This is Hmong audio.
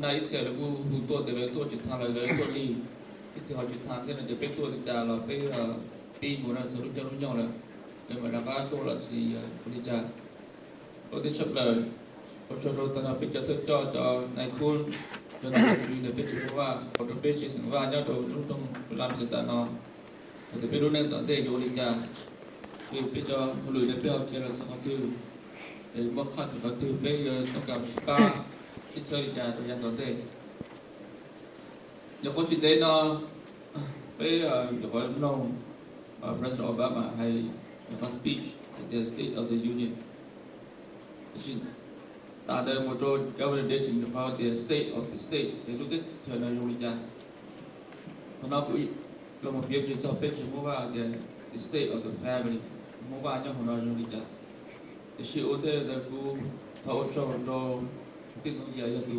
Nag ib txhia lawv kuj hu tuaj tias lawv tuaj tsis tau lawm, lawv tuaj lig, ib txhia ho tsis tau thiab no ces peb tuaj li cas los peb pib mus no txog lub caij lub nyoog lawm, lawv mam rov qab tuaj los sis ua li cas. Ua tias tshaj plaws, ua tsaug rau tag nrho peb cov thawj coj, cov nais khub, cov nom cov tswv ntawm peb tsev Hmoob Vaj, ua rau peb tsev xeem Vaj nyob rau lub nroog Lam Xeev tam no, hais tias peb lub neej tom ntej yuav ua li cas, peb cov hauj lwm no peb ho khiav los txog qhov twg, es muaj qhov twg, qhov twg peb yuav tau kam sib pab sib txhawb li cas rau yav tom ntej. Nyuam qhuav tsis ntev no peb nyuam qhuav mloog President Obama hais nyuam qhuav speech hais tias State of the Union. Tiam sis tas ntawd mus rau Governor Dayton nyuam qhuav tias State of the State, ces lub teb chaws no zoo li cas. Qhov no kuv los mus piav tsis txog peb tsev Hmoob Vaj tias the state of the family, Hmoob Vaj nyob hauv no zoo li cas. Tiam sis ua ntej ntawd kuv thov ua tsaug rau kwv tij Ntxoov Yias yog tus